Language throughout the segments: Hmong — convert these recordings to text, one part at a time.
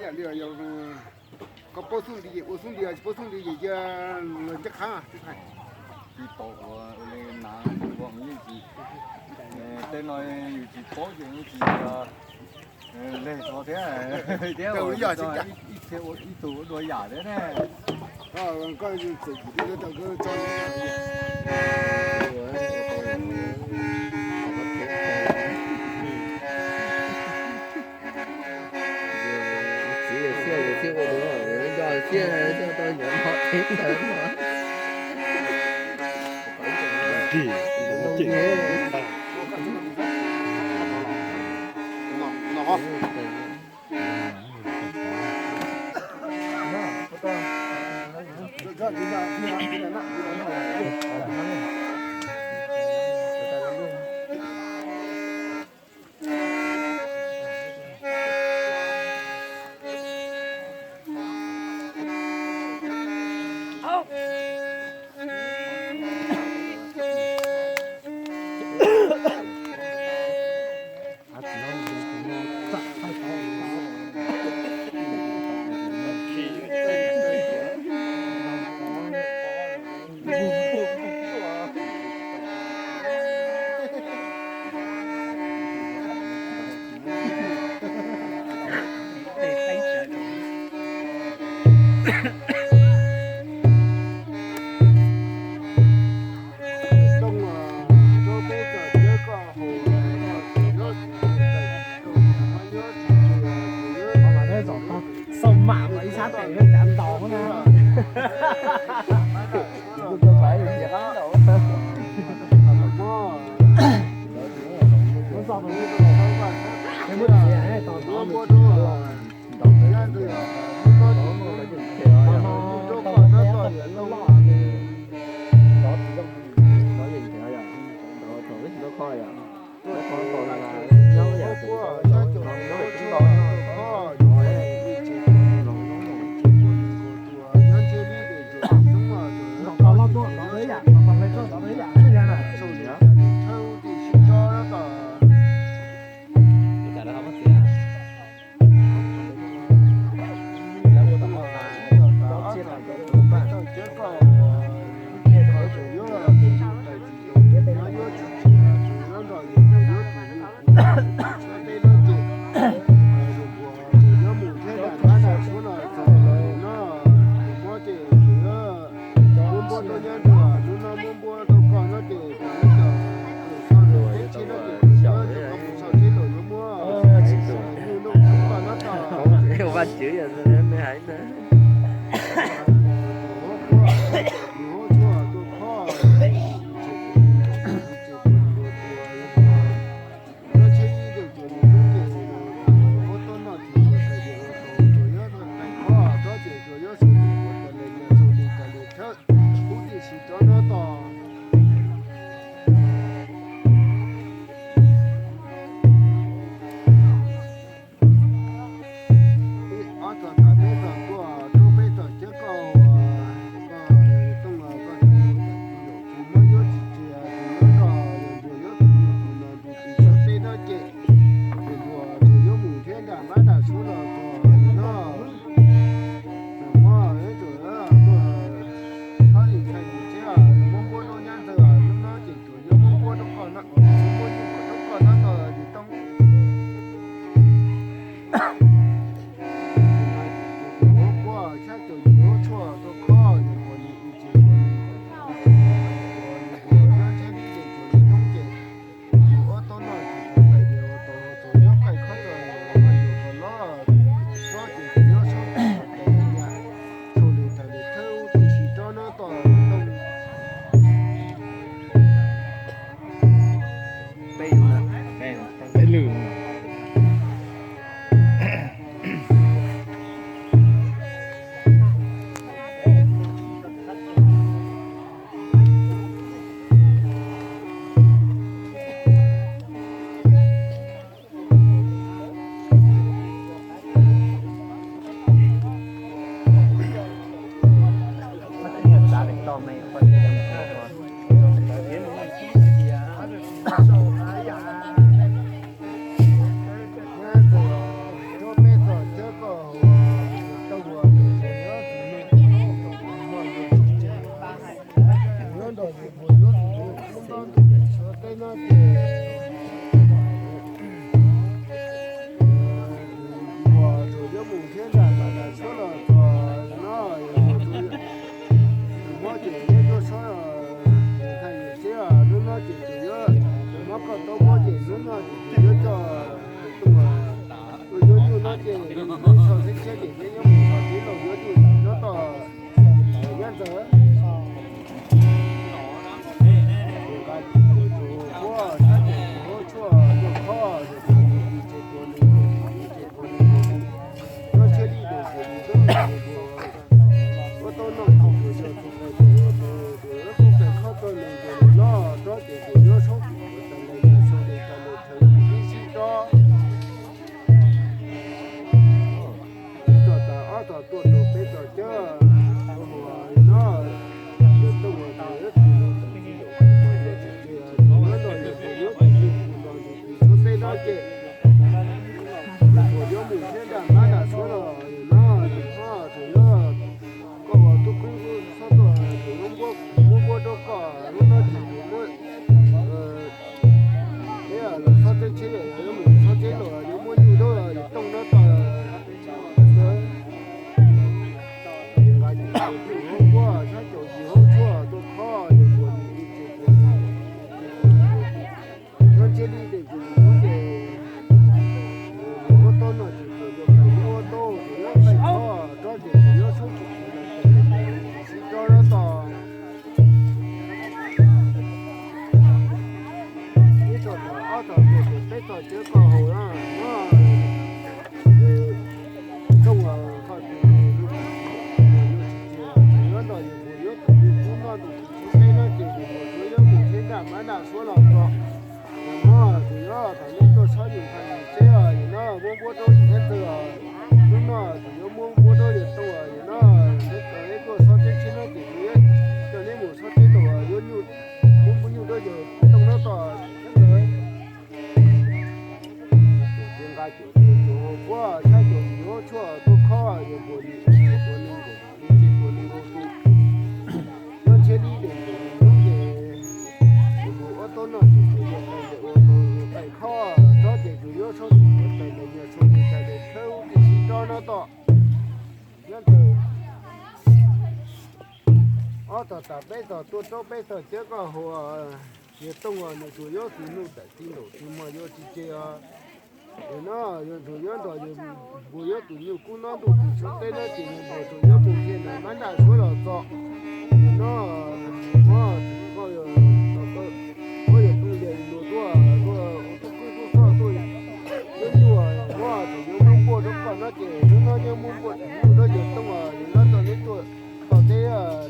Koj paub xub ntiag ces ua xub ntiag, tsis paub xub ntiag ces cia los ncaj qha. Tsis paub ua ua li na, ua yeej tsis, tej no yus tsis paub ces yeej tsis leg txog thiab, thiab ua ib txhia ua ib tug ua dua yam thiab ne. Txiv yawg xiaj yawg thiaj ua dua, yawg nco xiaj thiaj tau nyob mov thiab ntawd no. Xauj mam mas ib sab tes cav ntaus na. Vaj tswv yog me haiv na. Ob txog tas peb txog tuaj rau peb txog cawv koj, koj Tooj los koj tus, tus muab yuav tsis tsis, tus muab koj yuav tus, yuav tus, tus no tus tsis txog peb no ces tus luag tus yuav mus thiab nram mab nram suav los txog no. Tus muab yuav tus tuaj txhob li txhais tus tsev, muab npuab rau nyab ntawd, hnub no ces tus yuav muab npuab rau koj no, muab npuab rau koj no, tus Tooj. Peb lwm. caum hauv quab, xyab caum yim hauv tshuaj tuaj khob, yog puas nws li ces puas nws, nyob ntshiab li ces kuv mus hnub ces ua taub no ces tsuas yog pais ua taub, tsuas yog pais khob, tsob ces tsuas yog saub tsuas yog sib tsob lab tos. Ib txog thaum ob txog txog thaum peb txog cawv koj haus na, no, tooj uas koj tus yuav tsis cia, tsuas yuav nrog yus mus yuav tus yus kub noj tus tus teb no ces yus mus tsuas yuav mus thiab nraj mab nraj suab los txog. Yus no tsuas yuav thaum neb tuaj txhob yus ntxhais yus txeb os, yus no muab npuab rau yus thiab ntxawg os. Hnub no tsuas yuav muab npuab rau yus tau os, yus no neb tuaj txhob txeb txhiab no ces tsuas yuav coj neb mus txhob txeb tau yuav nyuj, muab nyuj rau yus tooj no txog thiab ntxawg. Ces nqa cuam cuam cuam hauv quab, xyab caum yim hauv tshuaj tuaj khob, yog puas nws ib ces puas nws nkaum, ib ces puas nws nkaum tus. Nyob ntshiab li ces nkaum hnub ces mus ua taub no ces tsuas yog pais ua taub pais khob, tsob ces tsuas yog saub tsuas yog pais ntawm nyias txhua li cas li thawb ub tib si tsob no txog. Nyob ntawd ob tog tas peb tog tuaj rau peb tog cawv koj haus, yog tooj os nws tsuas yuav tus nyuj tawm ti nraum tus mos yuav tsis tseg os. Yus no yus tsuas yuav nrog yus npua yuav tus nyuj kub noj ntuj tus suav teb no ces yus npua tsuas yuav mus thiaj nraj mab nraj suab los txog. Yus no, no, koj, koj yuav tu lias yus npua tuaj, tuaj ua tus kwj tub txoj tuaj, yuav nyuj, no tsuas yuav muab npuaj rau koj no ces hnub no yuav muab npuaj tus nyuj rau yus tooj os, yus no txog neb tuaj txog teb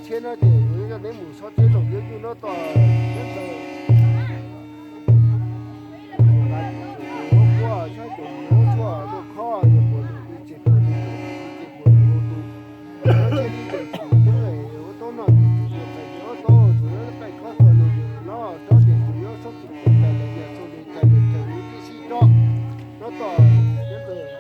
txhiab no ces yus coj neb mus txhob txeb los yuav nyuj no txog neb ntxawg. Ua quab xyab caum yim hauv tshuaj tuaj khob, yog puas nws ib ces puas nws nkaum, ib ces puas nws nkaum tus. Nyob ntshiab li ces tsuas hnub ua taub no ces tsuas yog pais ua taub, tsuas yog pais khob txog nws yus no tsob ces tsuas yog saub tsuas yog pais ntawm nyias txhua li cas li thawb ub tib si tsob no txog neb ntxawg.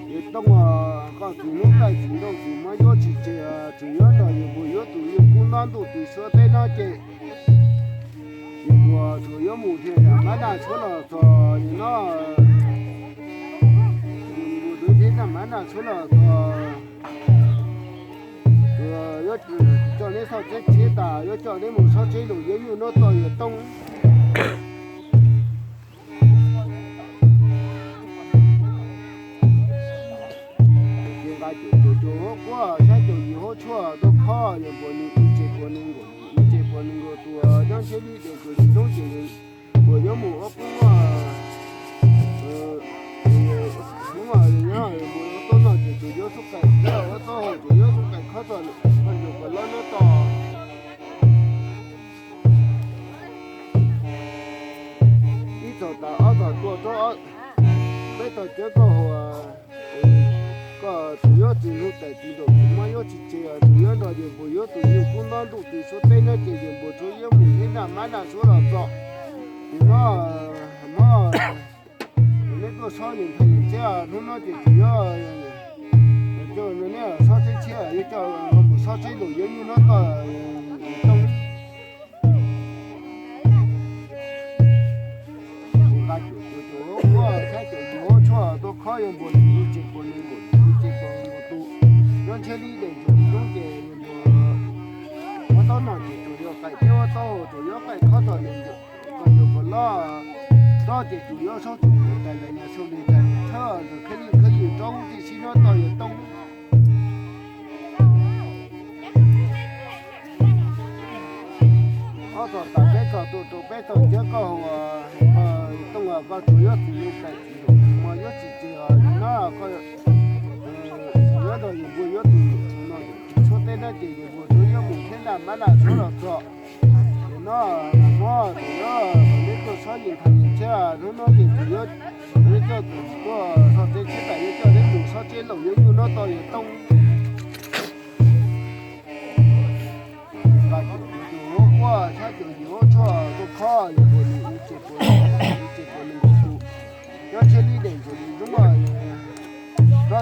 Yus tooj os, koj tsis hnub taij tsis nrauj tsis muab yuav tsis tseg, tsuas yuav nrog yus npua yuav tus nyuj kub noj ntuj tus suav teb no ces yus npua tsuas yuav mus thiaj nraj mab nraj suab los txog yus no, yus npua tsuas thiaj nraj mab nraj suab los txog. Tsuas yuav coj neb txhob txeb txhiab tas, yuav coj neb mus txhob txeb los yuav nyuj no txog yus tooj. Ces nqa cuam cuam cuam hauv quab xyab caum yim hauv tshuaj tuaj khob, yog puas nws ib ces puas nws nkaum, ib ces puas nws nkaum tus, nyob ntshiab li ces kuv li toob ces puas yuav mus ua qub, hnub nyob mus ua taub no ces tsuas yuav xub qais, ua taub hau tsuas yuav xub qais khob txog, yus kom loj nyob txog. Ib txog tas ob txog tuaj rau peb tog cawv koj haus, koj tsuas yuav tsis hlub tais tsis nraum tsis muab yuav tsis tseg, tsuas yuav nrog yus npua yuav tus nyuj kub noj ntuj tus suav teb no ces yus npua tsuas yuav mus thiab nraj mab nraj suab los txog. Ces no, no, neb tuaj txhob yus ntxhais yus txeb, hnub no ces tsuas yuav coj neb txhob txeb txhiab, yuav coj mus txhob txeb los yuav nyuj no txog tooj. Ces nqa cuam cuam cuam hauv quab xyab caum yim hauv tshuaj tuaj khob, yog npua nws ib ces puas nws nkaum, ib ces puas nkaus tus, nyob ntshiab li ces tsuas li toob ces npua ua taub no ces tsuas yuav qais thiab ua taub hau tsuas yuav qais khob txog nws kom yus kom loj, tsob ces tsuas yuav saub tsuas yog tais ntawm nyias txhua li cas li thawb, tsuas khab li khab li tsob ub tib si nyob txog yus tooj. Ob txog tas peb txog tuaj rau peb txog cawv koj haus, tooj os, koj tsuas yuav tsis li tais tsis nraum tsis muab yuav tsis tseg os, yus no koj tsuas yuav nrog yus npua yuav tus nyuj no yus tsis tshuav teb no ces yus npua tsuas yuav mus thiab nraj mab nraj suab los txog. Ces no, no, ces no, neb tuaj txhob yus ntxhais yus txeb, hnub no ces tsuas yuav, neb coj tus tuaj txhob txeb txhiab tas yuav coj neb mus txhob txeb los yuav nyuj no txog yus tooj. Nqa cuam cuam hauv quab xyab caum yim hauv tshuaj tuaj khob, yog puas nws ib ces puas nws nkaus tus, ib ces puas nws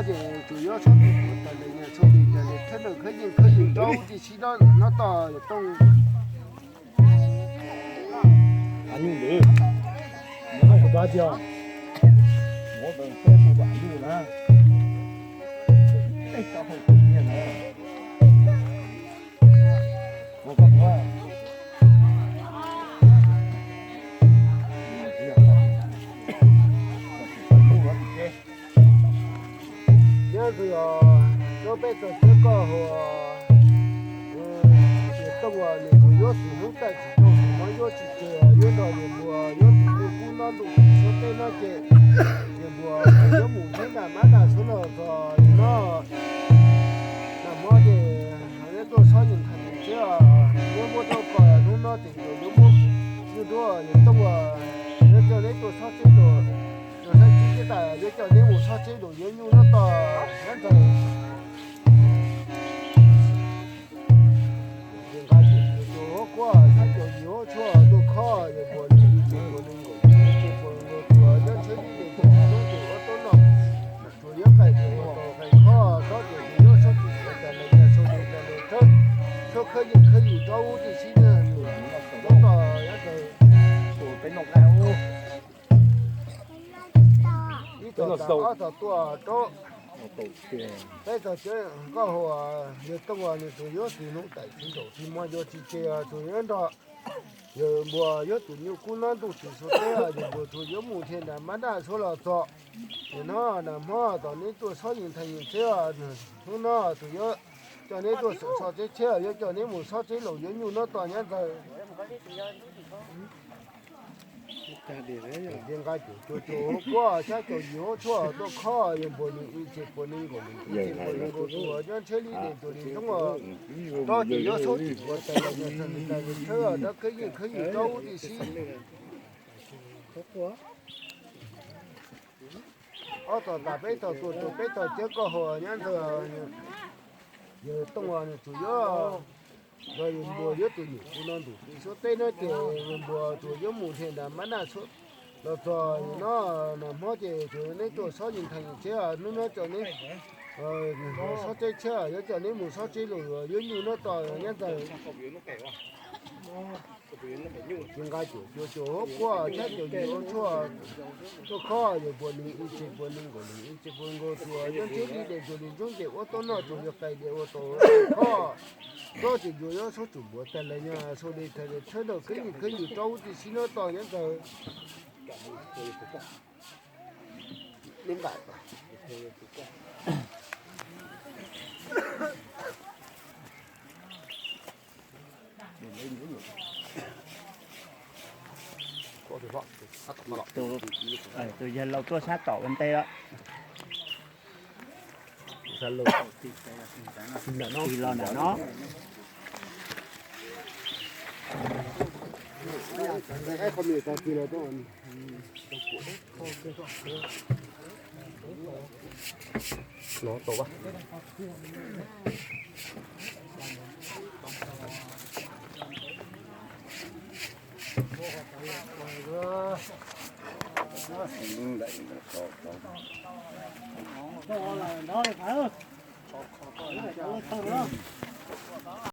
Ces tsuas yuav txhob txwm tas li, txhob li tas li, thawj daws khawb yeej khawb ywm rau tib si no, no tos yuav tooj. Nyuj ntawd, nyob kuv tab tiag, muab tus peb tus vam yug na, tej tau hauv tus niag na. Nyob ntawd os, nyob peb txog tsev koj hauv, niam tooj uas nws tsuas yuav xwm hnub tawm tsis tau, tsis muab yuav tsis tseg, yuav nrog niam npuas yuav tus niag kub no ntuj suav teb no ces niam npuas yuav mus thiab nram mab nram suav no txog no. Nag hmo ces neb tuaj xob yees thaiv yees txhiab, muab muab rau kom hnub no ces yuav muab nyuj rau niam tooj uas yuav coj neb tuaj xob txhiab los, yog xob txhiab tas yuav coj neb mus xob txhiab los yuav nyuj nyob tos nyob ntawd. Ces nqa tus tus huab kuab thiab tus yim huab tshuaj tuaj khob, yawg npuas nws ib tse puas nees nkaum, ib tse puas nees nkaum, tsuas nyob tsheb li tes tus tus tus ua tau no, tsuas yuav qaij tus ua tau qaij khob, khob tus tus yuav xob tsis ua tas li, yog xob tus tas li, txhob khawb yeej khawb ywm rau tib si na, nyob tos nyob ntawd. Ib tog tas ob tog tuaj rau. Peb tog tsev koj hauv, yawg tooj uas nws tsuas yuav xwm hnub tawm tsis tau, tsis muab yuav tsis tseg, tsuas yuav nrog yawg npuas yuav tus nyuj kub no ntuj tsis suav teb, yawg npuas tsuas yuav mus thiab nram mab nram suav los txog. Ces no nag hmo tos neb tuaj xob yees thaiv yees txhiab, hnub no tsuas yuav coj neb tuaj xwm xob txhiab txhiab, yuav coj neb mus xob txhiab los yuav nyuj nyob tos nyob ntawd. Ces nqa tus tus tus huab kuab thiab tus yim huab tshuaj tuaj khob, yawg npuas nws ib tse puas nees nkaum, ib tse puas nees nkaum, tsuas nyob tsheb li tes tus li toob, rau ces yuav xob tsis ua tas li, yog txog nws tas li tshawb rau khawb yeej khawb ywm rau tib si. Ob tog tas peb tog tuaj rau peb tog tsev koj hauv nyob ntawd, yawg tooj uas nws tsuas yuav nrog yawg npuas yuav tus nyuj kub no ntuj tsis suav teb no ces yawg npuas tsuas yuav mus thiab nram mab nram suav los txog no. Nag hmo ces tsuas neb tuaj xob yees thaiv yees txhiab, hnub no coj neb xob txhiab txhiab, yuav coj neb mus xob txhiab los yuav nyuj nyob tos nyob ntawd. Ces nqa tus tus tus huab kuab thiab tus yim huab tshuaj tuaj khob, yawg npuas nws ib tse puas nees nkaum, nws ib tse puas nees nkaum, tsuas nyob tsheb li tes tus li toob ces ua tau noj tsuas yog qaij diav ua tau khob. Txhob tsis yuav yuav xob tsis ua tas li, yog xob li tas li tshawb rau khawb yeej khawb ywm rau tib si nyob tos nyob ntawd. Tus yawg laus tuaj sab tom ua ntej lawm. Tis los nram no.